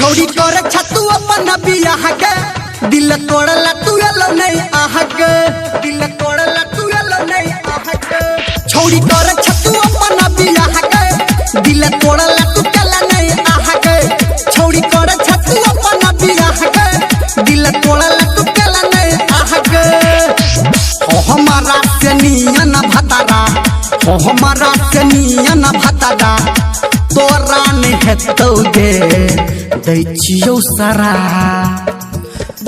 छौरी कर छतु अपन बियाह के, दिल तोड़ला तू एलो नहीं आह के, दिल तोड़ला तू एलो नहीं आह के। छौरी कर छतु अपन बियाह के, दिल तोड़ला तू चला नहीं आह के। छौरी कर छतु अपन बियाह के, दिल तोड़ला तू चला नहीं आह के। हो हमारा से नियन भतारा, हो हमारा से नियन भतारा, तोरा नहीं हेतौ गे। दै छियौ शराब,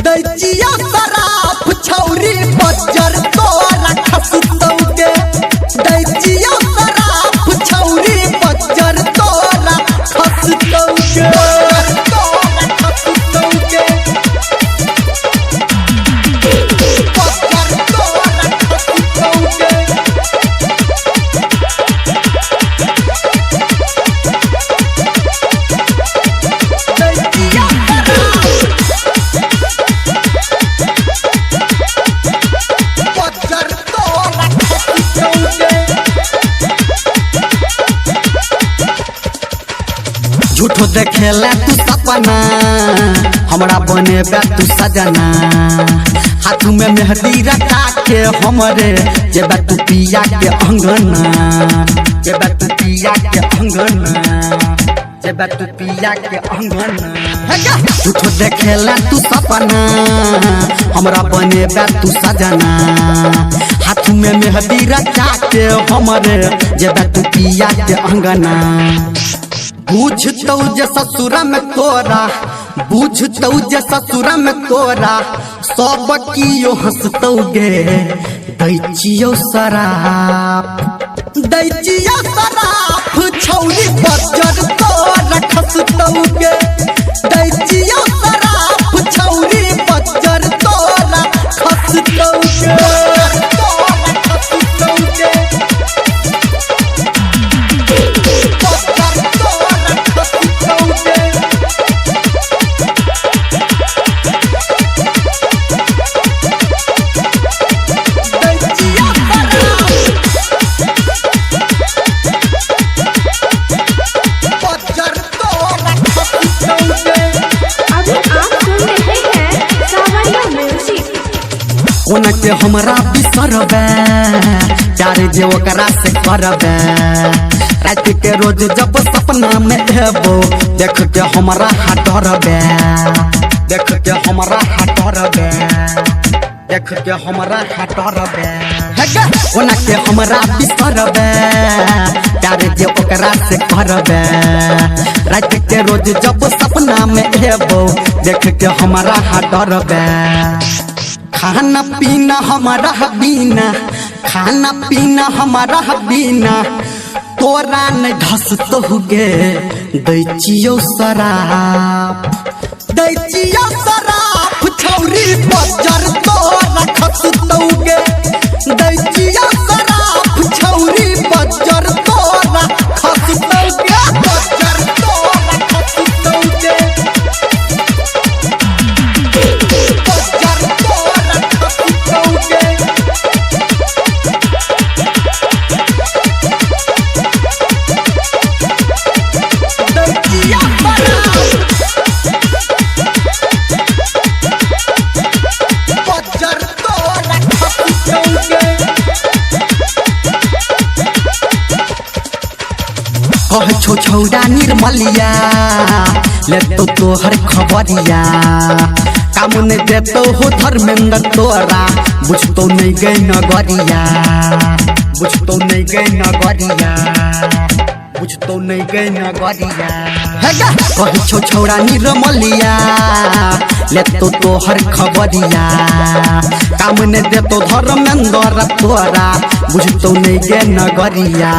दै छियौ शराब, छौरी बजर तोरा खसतौ गे। दै छियौ शराब, छौरी बजर तोरा खसतौ गे। तोरा खसतौ गे। बजर तोरा खसतौ गे। दै छियौ शराब। बजर तोरा खसतौ गे। झूठो देखेला तू सपना, हमरा बनेबे तू सजना। हाथ में मेहंदी रखा के हमरे जेबे तू पिया के अंगना, जेबे तू पिया के अंगना, जेबे तू पिया के अंगना। झूठो देखेला तू सपना, हमरा बनेबे तू सजना। हाथ में मेहंदी रखा के हमरे जेबे तू पिया के अंगना। बुझतौ जे ससुरा में तोरा, बुझतौ जे ससुरा में तोरा, सब कियो हंसतौ गे। दै छियौ शराब, दै छियौ शराब, छौरी बजर तोरा खसतौ गे। दै छियौ शराब, छौरी बजर तोरा खसतौ गे। तोरा खसतौ गे। बजर तोरा खसतौ गे। दै छियौ शराब। बजर तोरा खसतौ गे। अभी आप सुन रहे हैं सावरिया म्यूजिक। कोना के हमरा बिसरबे, प्यार जे ओकरा से करबे। रात के रोज जब सपना में एबो, देख के हमरा डरबे, देख के हमरा डरबे, देख के हमरा डरबे। कोना के हमरा बिसरबे, प्यार जे ओकरा से करबे। रात के रोज जब सपना में एबो, देख के हमरा डरबे। खाना पीना हमारा बिना, खाना पीना हमारा बिना, तोरा नहीं धसतौ गे। दै छियौ शराब, दै छियौ शराब, छौरी बजर तोरा खसतौ गे। दै छियौ शराब, छौरी बजर तोरा खसतौ गे। बजर तोरा खसतौ गे। बजर तोरा खसतौ गे। दै छियौ शराब। बजर तोरा खसतौ गे। कह छौ छौड़ा निर्मलिया, लेतौ तोहर खबरिया। काम नहीं देतौ हो धर्मेंद्र तोरा, बुझतौ नहीं गई नगरिया, बुझतौ नहीं गई नगरिया, बुझतौ नहीं गई नगरिया। कह छौ छौड़ा निर्मलिया, लेतौ तोहर खबरिया। काम नहीं देतौ धर्मेंद्र तोरा, बुझतौ नहीं गे नगरिया।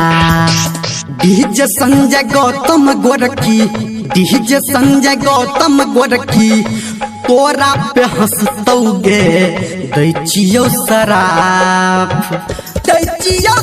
डीजे संजय गौतम गोरखी, डीजे संजय गौतम गोरखी, तोरा पे हंसतौ गे। दै छियौ शराब, दै छियौ